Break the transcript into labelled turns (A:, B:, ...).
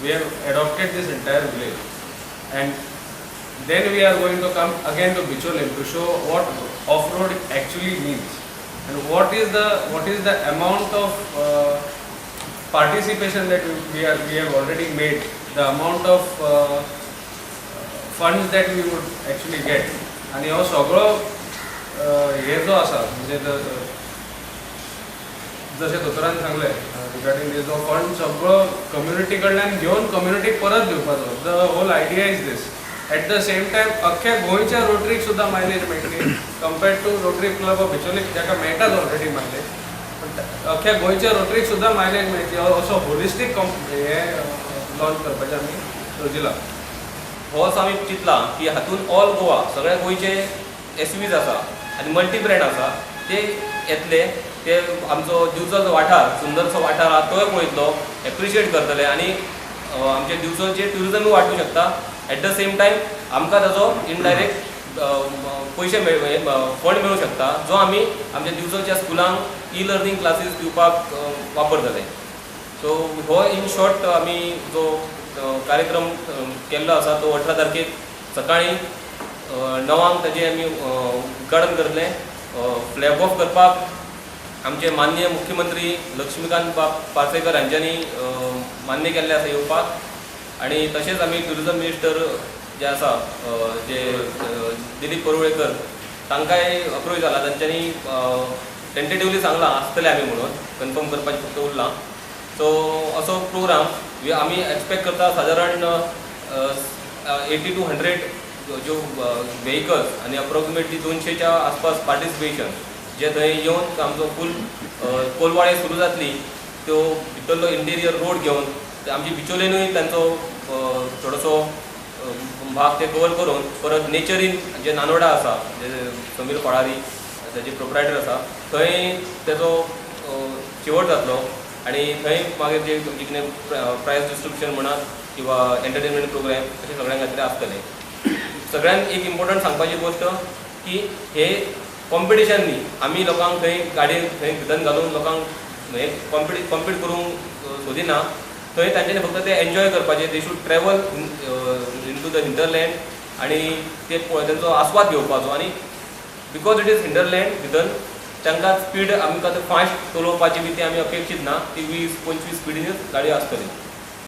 A: We have adopted this entire village and then we are going to come again to Bicholim to show what off-road actually means and what is the amount of participation that we have already made, the amount of funds that we would actually get. आणि हो सगळो हे जो आसा, म्हणजे जशें दोतोरान सांगलें रिगार्डींग जो फंड सगळो कम्युनिटी कडल्यान घेवन कम्युनिटीक परत दिवपाचो. The whole idea is this. At the same time, अख्ख्या गोंयच्या रोटरीक सुद्दां मायलेज मेळटली compared to Rotary Club of Bicholim, जाका मेळटाच ऑलरेडी मायलेज, पण अख्ख्या गोंयच्या रोटरीक सुद्दां मायलेज मेळटली. असो होलिस्टीक हे लॉन्च करपाचें आमी येवजिलां.
B: हो असो आमी चिंतला की हातून ऑल गोवा, सगळ्या गोंयचे एसयूवीज आसा आनी मल्टी ब्रँड आसा, ते येतले. ते आमचो दिवचलचो वाठार, सुंदरसो वाठार आहा, तोय पळयतलो, एप्रिशिएट करतले आनी आमचे दिवचलचे ट्युरिजमूय वाडूंक शकता. एट the same time आमकां ताजो इनडायरेक्ट पयशे मेळ फंड मेळूं शकता, जो आमी आमच्या दिवचलच्या स्कुलांक ई लर्नींग क्लासीस दिवपाक वापरतले. सो हो इन शॉर्ट आमी जो कार्यक्रम केल्लो आसा, तो 18 तारखेक सकाळी 9ांक ताजें आमी उद्घाटन करतले. फ्लॅग ऑफ करपाक आमचे माननीय मुख्यमंत्री लक्ष्मीकांत बाब पार्सेकर हांच्यांनी मान्य केल्लें आसा येवपाक आनी तशेंच आमी ट्युरिजम मिनिस्टर जे आसा, जे दिलीप परुळेकर, तांकांय अप्रोच जाला. तांच्यांनी टेंटेटिवली सांगलां, आसतले आमी म्हणून. कन्फर्म करपाचें फक्त उरलां. सो असो प्रोग्राम आमी एक्सपेक्ट करता, सादारण 80 टू 100 ज्यो व्हेकल्स आनी अप्रोक्सिमेटली 200च्या आसपास पार्टिसिपेशन, जे थंय येवन आमचो फूल कोलवाळे सुरू जातली, त्यो भितरलो इंटिरियर रोड घेवन ते आमची बिचोलेनूय तांचो थोडोसो भाग ते कवर करून परत नेचरीन जे नानोडा आसा, जे समीर कोळारी ताजे प्रोप्रायटर आसा, थंय तेजो शेवट जातलो आनी थंय मागीर जे तुमचे कितें प्रायज डिस्ट्रिब्युशन म्हणात किंवा एंटरटेनमेंट प्रोग्राम अशें सगळ्यां खातीर आसतलें. सगळ्यांत एक इम्पॉर्टंट सांगपाची गोश्ट की हे कॉम्पिटिशन न्ही. आमी लोकांक थंय गाडयेन थंय भितर घालून लोकांक हे कॉम्पीट करूंक सोदिना. थंय तांच्यांनी फक्त ते एन्जॉय करपाचे. They should travel into the hinterland आनी ते तेंचो आस्वाद घेवपाचो. आनी because it is hinterland भितर, तांकां स्पीड आमकां ते फास्ट चलोवपाची बी ती आमी अपेक्षीत ना. ती 20-25 स्पिडीनूच गाडी आसतली.